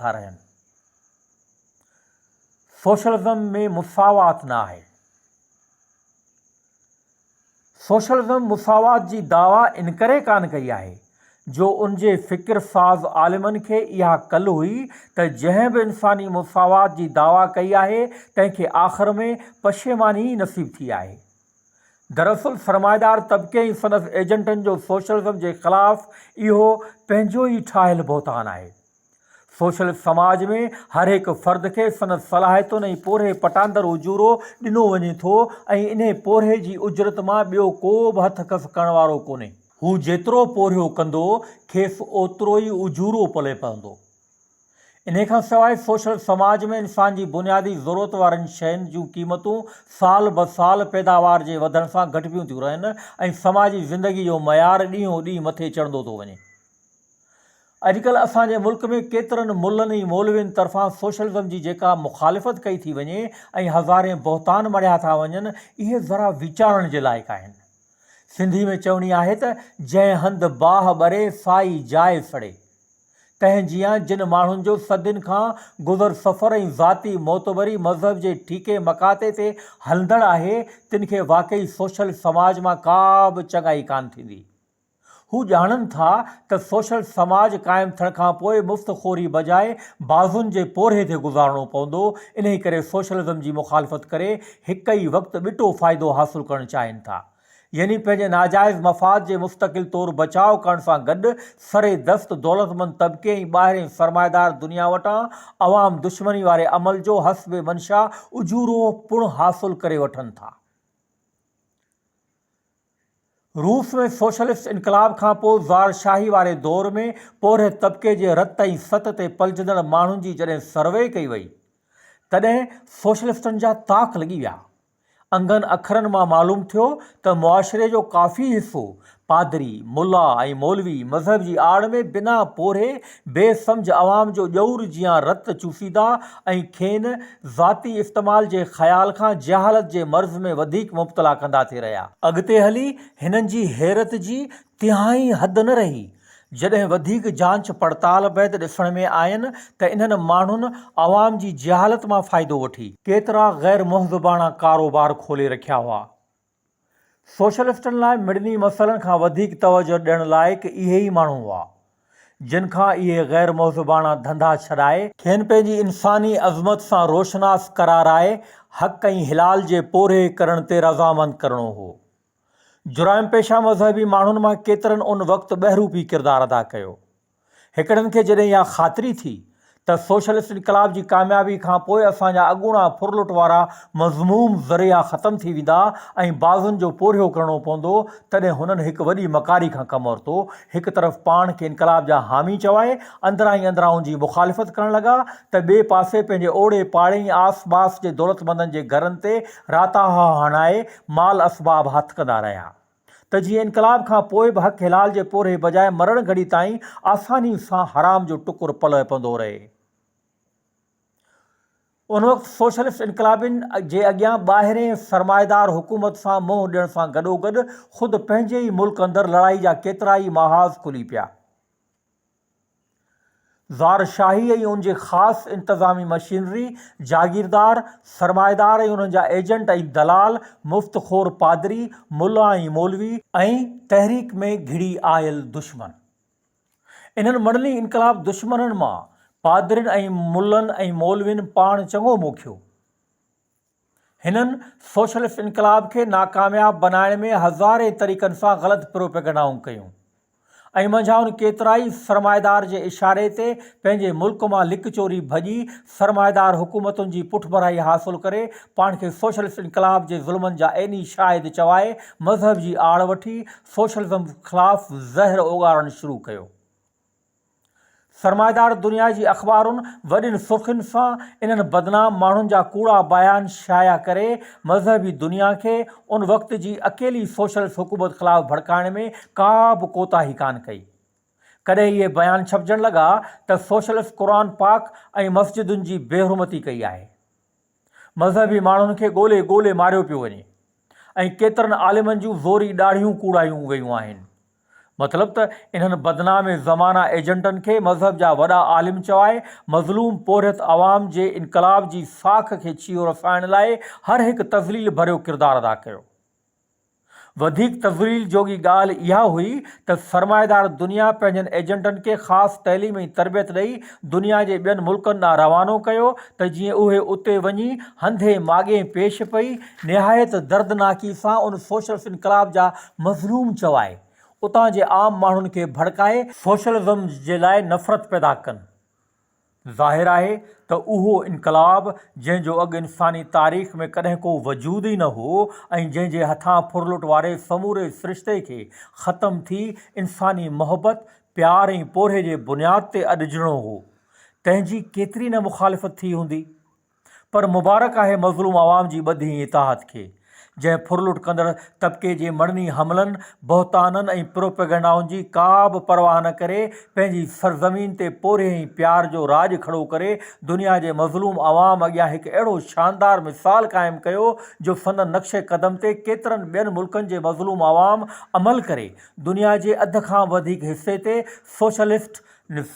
ٿا رهن. سوشلزم ۾ مساوات نه آهي. سوشلزم مساوات جي دعويٰ انڪري ڪانه ڪئي آهي جو ان جي فڪر ساز عالمن کي اها ڪل هئي ته جنهن به انساني مساوات جي دعويٰ ڪئي آهي تنهن کي آخر ۾ پشيماني ئي نصيب ٿي آهي. دراصل سرمائيدار طبقي ۽ سندس ايجنٽن جو سوشلزم جي خلاف اهو پنهنجو ئي ٺاهيل بهتان آهي. سوشلسٽ سماج ۾ هر هڪ فرد کي سندس صلاحيتن ۽ پورهيي پٽاندر اجورو ڏنو وڃي ٿو ۽ انهي پورهيي جي اجرت مان ٻيو ڪو به هٿ کس ڪرڻ وارو ڪونهي. هو جيترو پورهيو ڪندو، کيس اوترو ئي اجورو پلئه پوندو. انهي کان سواء سوشلسٽ سماج ۾ انسان جي بنيادي ضرورت وارين شين جون قيمتون سال بسال پيداوار جي وڌڻ سان گهٽبيون ٿيون رهن ۽ سماجي زندگي جو معيار ڏينهون ڏينهن مٿي چڙهندو ٿو وڃي. اڄڪلهه اسان جي ملڪ ۾ ڪيترن ملن ۽ مولوين طرفان سوشلزم جي جيڪا مخالفت ڪئي ٿي وڃي ۽ هزارين بهتان مڙهيا ٿا وڃن، اهي ذرا ويچارڻ جي لائق آهن. سنڌي ۾ چوڻي آهي ته جنهن هنڌ باهه ٻري سا ئي جاء سڙي. تنهن جيان جن ماڻهن جو صدين کان گذر سفر ۽ ذاتي معتبري مذهب جي ٺيڪي مقاطعي تي هلندڙ آهي، تن کي واقعي سوشلسٽ سماج مان ڪا به چڱائي ڪانه ٿيندي. هو ڄاڻن ٿا ته سوشل سماج قائم ٿيڻ کان پوء مفت خوري بجاء بازن جي پورهيي تي گذارڻو پوندو، انهي ڪري سوشلزم جي مخالفت ڪري هڪ ئي وقت ٻٽو فائدو حاصل ڪرڻ چاهين ٿا. يعني پنهنجي ناجائز مفاد جي مستقل طور بچاء ڪرڻ سان گڏ سري دست دولتمند طبقي ۽ ٻاهرين سرمائيدار دنيا وٽان عوام دشمني واري عمل جو حسب منشا اجورو پڻ حاصل ڪري وٺن ٿا. روس ۾ سوشلسٽ انقلاب کان پوء زار شاهي واري دور ۾ پورهيت طبقي جي رت ۽ ست تي پلجندڙ ماڻهن جي جڏهن سروي ڪئي وئي، تڏهن سوشلسٽن جا طاق لڳي ويا. انگن اکرن مان معلوم ٿيو ته معاشري جو ڪافي حصو پادري، ملا ۽ مولوي مذهب جي آڙ ۾ بنا پورهيي بي سمجهه عوام جو ڄئور جيان رت چوسيندا ۽ کين ذاتي استعمال جي خيال کان جهالت جي مرض ۾ وڌيڪ مبتلا ڪندا ٿي رهيا. اڳتي هلي هنن جي حيرت جي تهائين حد نه رهي، جڏهن وڌيڪ جانچ پڙتال بعد ڏسڻ ۾ آين ته انهن ماڻهن عوام جي جهالت مان فائدو وٺي، ڪيترا غير مهذباڻا ڪاروبار کولي رکيا هئا. سوشلسٽن لاء مڙني مسئلن کان وڌيڪ توجهه ڏيڻ لائق اهي ئي ماڻهو هئا، جن کان اهي غير مهذباڻا ڌنڌا ڇڏائي، کين پنهنجي انساني عظمت سان روشناس ڪرارائي حق ۽ حلال جي پورهيي ڪرڻ تي رضامند ڪرڻو هو. جرائم پيشه مذهبي ماڻهن مان ڪيترن ان وقت ٻهروپي ڪردار ادا ڪيو. هڪڙن کي جڏهن اها خاطري ٿي ته سوشلسٽ انقلاب جي ڪاميابي کان پوء اسان جا اڳوڻا ڦرلٽ وارا مذموم ذريعا ختم ٿي ويندا ۽ بازن جو پورهيو ڪرڻو پوندو، تڏهن هنن هڪ وڏي مڪاري کان ڪم ورتو. هڪ طرف پاڻ کي انقلاب جا حامي چوائي اندران ئي اندران ان جي مخالفت ڪرڻ لڳا ته ٻئي پاسي پنهنجي اوڙي پاڙي ۽ آس پاس جي دولتمندن جي گهرن تي راتاها هڻائي مال اسباب هٿ ڪندا رهيا. ته جيئن انقلاب کان پوء به حق حلال جي پورهيي بجاء مرڻ گهڙي تائين آساني سان حرام جو ٽڪر پلئه پوندو رهي. ان وقت سوشلسٽ انقلابين جي اڳيان ٻاهرين سرمائيدار حڪومت سان منهن ڏيڻ سان گڏوگڏ خود پنهنجي ئي ملڪ اندر لڙائي جا ڪيترائي محاذ کلي پيا. زار شاهي ۽ ان جي خاص انتظامي مشينري، جاگيردار، سرمائيدار ۽ انهن جا ايجنٽ ۽ دلال، مفت خور پادري، ملا ۽ مولوي، ۽ تحريڪ ۾ گهڙي آيل دشمن. انهن مڙني انقلاب دشمنن مان پادرين ۽ ملن ۽ مولوين پاڻ چڱو موکيو. هنن سوشلسٽ انقلاب کي ناڪامياب بنائڻ ۾ هزارين طريقن سان غلط پروپيگنڊائون ڪيون ۽ منجهائن ڪيترائي سرمائيدار جي اشاري تي پنهنجي ملڪ مان لڪ چوري ڀڄي سرمائيدار حڪومتن جي پٺڀرائي حاصل ڪري پاڻ کي سوشلسٽ انقلاب جي ظلمن جا عيني شاهد چوائي مذهب جي آڙ وٺي سوشلزم خلاف زهر اوڳاڙڻ شروع ڪيو. سرمائيدار دنيا جي اخبارن وڏين سرخين سان انهن بدنام ماڻهن جا ڪوڙا بيان شايع ڪري مذهبي دنيا کي ان وقت جي اڪيلي سوشلسٽ حڪومت خلاف ڀڙڪائڻ ۾ ڪا به ڪوتاهي ڪانه ڪئي. ڪڏهن اهي بيان ڇپجڻ لڳا ته سوشلسٽ قرآن پاڪ ۽ مسجدن جي بيحرمتي ڪئي آهي. مذهبي ماڻهن کي ڳولي ڳولي ماريو پيو وڃي ۽ ڪيترن عالمن جون زوري ڏاڙهيون ڪوڙايون ويون آهن. مطلب ته انهن بدنام زمانه ايجنٽن کي مذهب جا وڏا عالم چوائي مظلوم پورهيت عوام جي انقلاب جي ساک کي ڇيهو رسائڻ لاء هر هڪ تذليل ڀريو ڪردار ادا ڪيو. وڌيڪ تذليل جوڳي ڳالهه اها هئي ته سرمائيدار دنيا پنهنجن ايجنٽن کي خاص تعليم ۽ تربيت ڏئي دنيا جي ٻين ملڪن ڏانهن روانو ڪيو ته جيئن اهي اتي وڃي هنڌين ماڳين پيش پئي نهايت دردناڪي سان ان سوشلسٽ انقلاب جا مظلوم چوائي اتان جي عام ماڻهن کي ڀڙڪائي سوشلزم جي لاء نفرت پيدا ڪن. ظاهر آهي ته اهو انقلاب جنهن جو اڳ انساني تاريخ ۾ ڪڏهن ڪو وجود ئي نه هو ۽ جنهن جي هٿان ڦرلٽ واري سموري سرشتي کي ختم ٿي انساني محبت، پيار ۽ پورهيي جي بنياد تي اڏجڻو هو، تنهن جي ڪيتري نه مخالفت ٿي هوندي. پر مبارڪ آهي مظلوم عوام جي ٻڌي ۽ اتحاد کي، جنهن ڦرلٽ ڪندڙ طبقي جي مڙني حملن، بهتانن ۽ پروپيگنڊائن جي ڪا به پرواهه نه ڪري پنهنجي سرزمين تي پورهيي ۽ پيار جو راڄ کڙو ڪري دنيا جي مظلوم عوام اڳيان هڪ اهڙو شاندار مثال قائم ڪيو جو سندن نقش قدم تي ڪيترن ٻين ملڪن جي مظلوم عوام عمل ڪري دنيا جي اڌ کان وڌيڪ حصي تي سوشلسٽ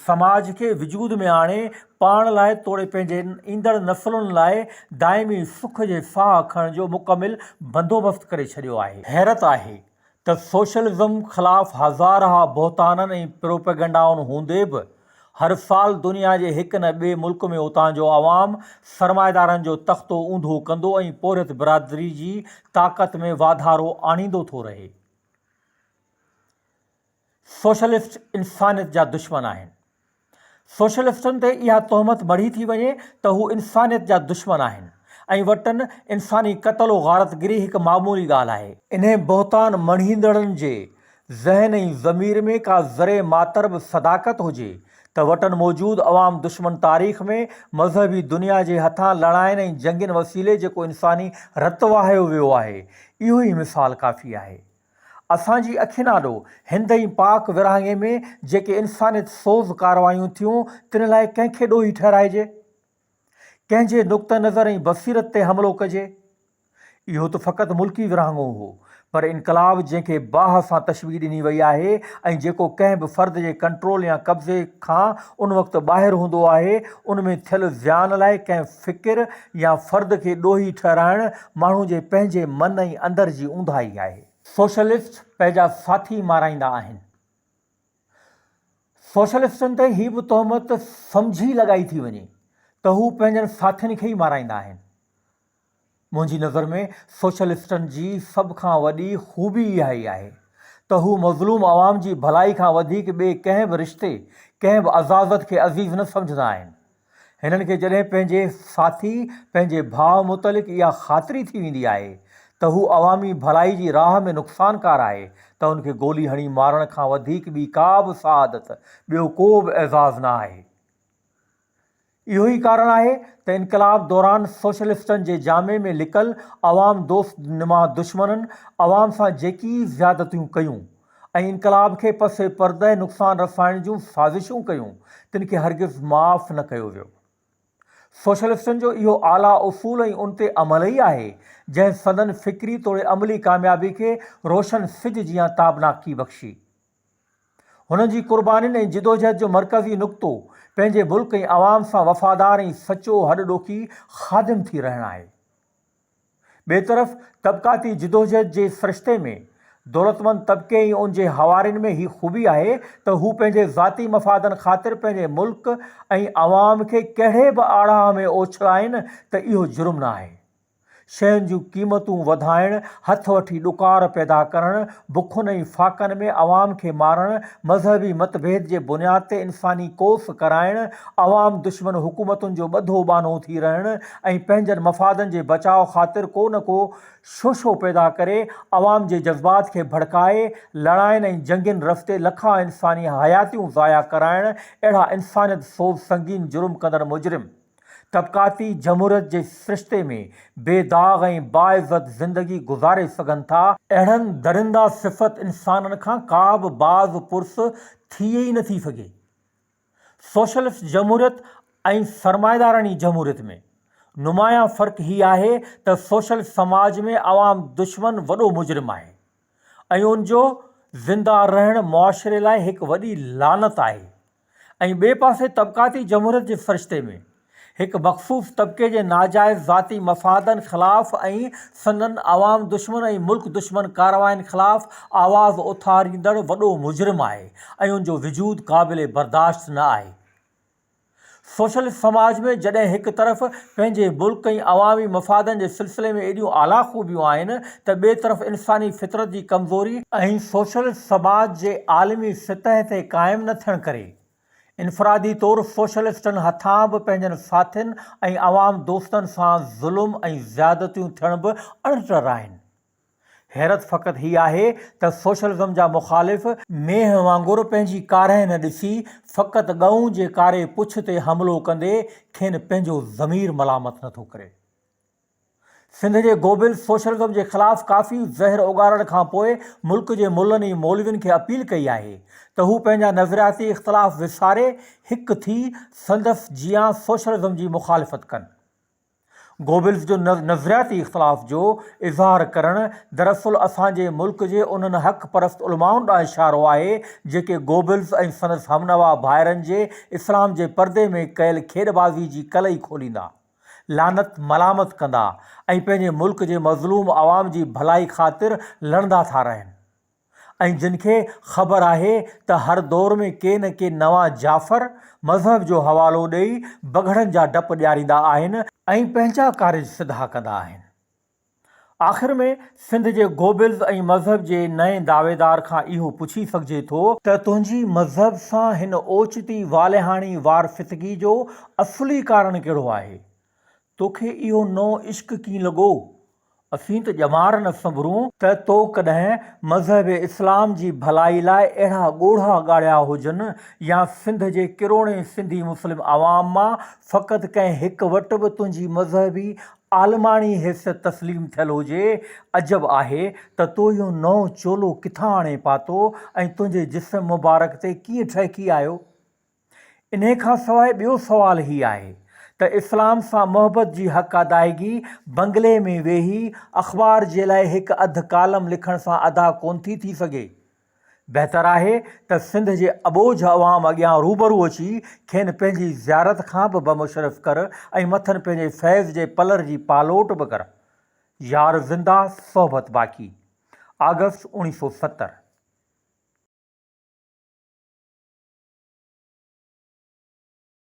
سماج کي وجود ۾ آڻي پاڻ لاء توڙي پنهنجي ايندڙ نسلن لاء دائمي سک جي ساهه کڻڻ جو مڪمل بندوبست ڪري ڇڏيو آهي. حيرت آهي ته سوشلزم خلاف هزارها بهتانن ۽ پروپيگنڊائن هوندي به هر سال دنيا جي هڪ نه ٻئي ملڪ ۾ اتان جو عوام سرمائيدارن جو تختو اونڌو ڪندو ۽ پورهيت برادري جي طاقت ۾ واڌارو آڻيندو ٿو رهي. سوشلسٽ انسانيت جا دشمن آهن. سوشلسٽن تي اها تهمت مڙهي ٿي وڃي ته هو انسانيت جا دشمن آهن ۽ وٽن انساني قتل و غارتگري هڪ معمولي ڳالهه آهي. انهي بهتان مڙهيندڙن جي ذهن ۽ ضمير ۾ ڪا ذري ماتر به صداقت هجي ته وٽن موجود عوام دشمن تاريخ ۾ مذهبي دنيا جي هٿان لڙاين ۽ جنگين وسيلي جيڪو انساني رت وهايو ويو آهي اهو ئي مثال ڪافي آهي. اسان جي اکين آڏو هند ۽ پاڪ ورهاڱي ۾ جيڪي انسانيت سوز ڪارروايون ٿيون، تن لاء ڪنهن کي ڏوهي ٺهرائجي؟ ڪنهن جي نقطه نظر ۽ بصيرت تي حملو ڪجي؟ اهو ته فقط ملڪي ورهاڱو هو، پر انقلاب جنهن کي باهه سان تشبيهه ڏني وئي آهي ۽ جيڪو ڪنهن به فرد جي ڪنٽرول يا قبضي کان ان وقت ٻاهر هوندو آهي، ان ۾ ٿيل زيان لاء ڪنهن فڪر يا فرد کي ڏوهي ٺهرائڻ ماڻهو جي پنهنجي من ۽ اندر جي اونداهي آهي. سوشلسٽ پنهنجا ساٿي مارائيندا آهن. سوشلسٽن تي هي به تهمت سمجهي لڳائي ٿي وڃي ته هو پنهنجن ساٿين کي ئي مارائيندا آهن. منهنجي نظر ۾ سوشلسٽن جي سڀ کان وڏي خوبي اها ئي آهي ته هو مظلوم عوام جي ڀلائي کان وڌيڪ ٻئي ڪنهن به رشتي، ڪنهن به عزازت کي عزيز نه سمجهندا آهن. هنن کي جڏهن پنهنجي ساٿي، پنهنجي ڀاء متعلق اها خاطري ٿي ويندي آهي ته هو عوامي ڀلائي جي راهه ۾ نقصانڪار آهي ته ان کي گولي هڻي مارڻ کان وڌيڪ ٻي ڪا به سعادت، ٻيو ڪو به اعزاز نه آهي. اهو ئي ڪارڻ آهي ته انقلاب دوران سوشلسٽن جي جامي ۾ لڪل عوام دوست نما دشمنن عوام سان جيڪي زيادتيون ڪيون ۽ انقلاب کي پس پرده نقصان رسائڻ جون سازشون ڪيون تن کي هرگز معاف نه ڪيو ويو. سوشلسٽن جو اهو اعليٰ اصول ۽ ان تي عمل ئي آهي جنهن سندن فڪري توڙي عملي ڪاميابي کي روشن سج جيان تابناڪي بخشي. هنن جي قربانين ۽ جدوجهد جو مرڪزي نقطو پنهنجي ملڪ ۽ عوام سان وفادار ۽ سچو هڏ ڏوکي خادم ٿي رهڻ آهي. ٻئي طرف طبقاتي جدوجهد جي سرشتي ۾ دولتمند طبقي ۽ ان جي حوارين ۾ هي خوبي آهي ته هو پنهنجي ذاتي مفادن خاطر پنهنجي ملڪ ۽ عوام کي ڪهڙي به آڙاهه ۾ اوڇلائين ته اهو جرم نه آهي. شين جون قيمتون وڌائڻ، هٿ وٺي ڏڪار پيدا ڪرڻ، بکن ۽ فاقن ۾ عوام کي مارڻ، مذهبي متڀيد جي بنياد تي انساني ڪوس ڪرائڻ، عوام دشمن حڪومتن جو ٻڌو ٻانهو ٿي رهڻ ۽ پنهنجن مفادن جي بچاء خاطر ڪو نه ڪو شوشو پيدا ڪري عوام جي جذبات کي ڀڙڪائي لڙاين ۽ جنگين رستي لکها انساني حياتيون ضايع ڪرائڻ اهڙا انسانيت سوز سنگين جرم ڪندڙ مجرم طبقاتي جمهوريت جي سرشتي ۾ بي داغ ۽ باعزت زندگي گذاري سگهن ٿا. اهڙن درنده صفت انسانن کان ڪا به باز پرس ٿي ئي نه ٿي سگهي. سوشلسٽ جمهوريت ۽ سرمائيداراڻي جمهوريت ۾ نمايان فرق هي آهي ته سوشلسٽ سماج ۾ عوام دشمن وڏو مجرم آهي ۽ ان جو زنده رهڻ معاشري لاء هڪ وڏي لعنت آهي ۽ ٻئي پاسي طبقاتي جمهوريت جي سرشتي ۾ هڪ مخصوص طبقي جي ناجائز ذاتي مفادن خلاف ۽ سندن عوام دشمن ۽ ملڪ دشمن ڪاررواين خلاف آواز اٿاريندڙ وڏو مجرم آهي ۽ ان جو وجود قابل برداشت نه آهي. سوشلسٽ سماج ۾ جڏهن هڪ طرف پنهنجي ملڪ ۽ عوامي مفادن جي سلسلي ۾ ايڏيون اعليٰ خوبيون آهن ته ٻئي طرف انساني فطرت جي ڪمزوري، ۽ سوشلسٽ سماج جي عالمي سطح تي قائم نه ٿيڻ ڪري انفرادي طور سوشلسٽن هٿان به پنهنجن ساٿين ۽ عوام دوستن سان ظلم ۽ زيادتيون ٿيڻ به اڻٽر آهن. حيرت فقط هي آهي ته سوشلزم جا مخالف، مينهن وانگر پنهنجي ڪارنهن نه ڏسي فقط ڳئون جي ڪاري پڇ تي حملو ڪندي کين پنهنجو ضمير ملامت نه ٿو ڪري. سنڌ جي گوبلز سوشلزم جي خلاف ڪافي زهر اوڳاڙڻ کان پوء ملڪ جي ملن ۽ مولوين کي اپيل ڪئي آهي ته هو پنهنجا نظرياتي اختلاف وساري هڪ ٿي سندس جيان سوشلزم جي مخالفت ڪن. گوبلز جو نظرياتي اختلاف جو اظهار ڪرڻ دراصل اسان جي ملڪ جي انهن حق پرست علمائن ڏانهن اشارو آهي جيڪي گوبلز ۽ سندس همنوا ڀائرن جي اسلام جي پردي ۾ ڪيل کيڏبازي جي قلعي کوليندا، لعنت ملامت ڪندا ۽ پنهنجي ملڪ جي مظلوم عوام جي ڀلائي خاطر لڙندا ٿا رهن. ۽ جن کي خبر آهي ته هر دور ۾ ڪي نه ڪي نوان جعفر مذهب جو حوالو ڏئي بگهڙن جا ڊپ ڏياريندا آهن ۽ پنهنجا ڪارج سڌا ڪندا آهن. آخر ۾ سنڌ جي گوبلز ۽ مذهب جي نئين دعويدار کان اهو پڇي سگهجي ٿو، ته تنهنجي مذهب سان هن اوچتي والهاڻي وارفتگي جو اصلي ڪارڻ ڪهڙو آهي؟ توکي اهو نئون عشق ڪيئن لڳو؟ اسين ته ڄمار نه سنڀرون ته تو ڪڏهن مذهب اسلام جي ڀلائي لاء اهڙا ڳوڙها ڳاڙيا هجن يا سنڌ جي ڪروڙين سنڌي مسلم عوام مان فقط ڪنهن هڪ وٽ به تنهنجي مذهبي عالماڻي حيثيت تسليم ٿيل هجي. عجب آهي ته تو اهو نئون چولو ڪٿان آڻي پاتو ۽ تنهنجي جسم مبارڪ تي ڪيئن ٺهڪي آيو؟ انهيء کان سواء ٻيو سوال هي آهي ته اسلام سان محبت جي حق ادائگي بنگلي ۾ ويهي اخبار جي لاء هڪ اڌ ڪالم لکڻ سان ادا ڪونه ٿي ٿي سگهي. بهتر آهي ته سنڌ جي اٻوجهه عوام اڳيان روبرو اچي کين پنهنجي زيارت کان به بمشرف ڪر ۽ مٿن پنهنجي فيض جي پلر جي پالوٽ به ڪر. يار زنده صحبت باقي. آگسٽ 1970.